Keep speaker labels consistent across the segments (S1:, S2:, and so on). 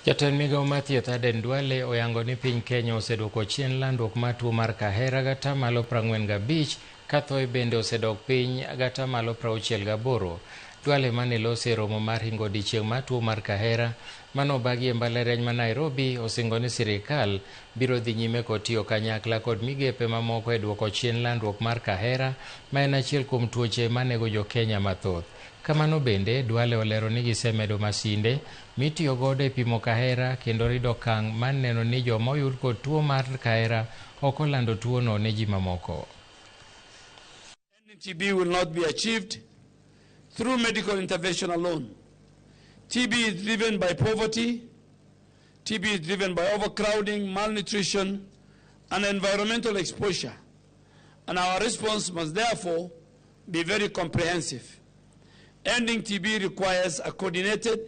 S1: Jatend migao mar thieth Aden Duale oyango ni piny Kenya oseduoko chien landruok mar tuo mar kahera gatamalo 45 ka thoe bende osedok piny gatamalo 68. Duale mane loso e romo mar hingo odiechieng' mar tuo mar kahera manobagi e mbalariany ma Nairobi osingo ni sirikal biro dhi nyime kod tiyo kanyakla kod migepe mamoko e duoko chien landruok mar kahera ma en achiel kuom tuoche manego jo Kenya mathoth. Kamano bende, Duale olero ni gisemedo masinde mitiyo godo e pimo kahera kendo rido okang' mar neno ni joma oyud kod tuo mar kahera ok olando tuono ne ji mamoko.
S2: TB will not be achieved through medical intervention alone. TB is driven by poverty, TB is driven by overcrowding, malnutrition, and environmental exposure. And our response must therefore be very comprehensive. Ending TB requires a coordinated,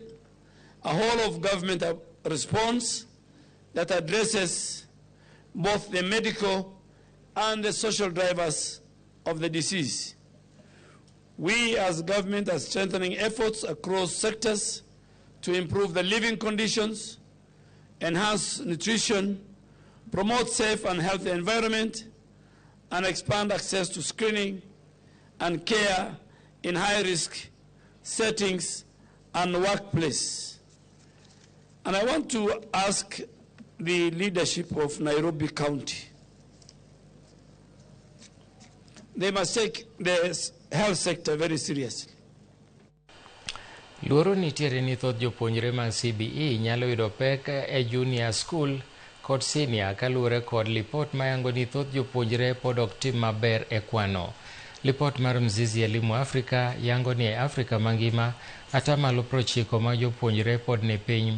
S2: a whole of government response that addresses both the medical and the social drivers of the disease. We as government are strengthening efforts across sectors to improve the living conditions, enhance nutrition, promote safe and healthy environment, and expand access to screening and care in high-risk settings and workplace. And I want to ask the leadership of Nairobi County. They must take the health sector very seriously.
S1: Luoro nitiere ni thoth jopuonjre mag CBE nyalo yudo pek e junior school kod senior kaluwore kod lipot mayango ni thoth jopuonjre pod ok tim maber e kwano. Lipot mar Mzizi Elimu Afrika yango ni e Afrika mangima 90% mag jopuonjre pod ni piny.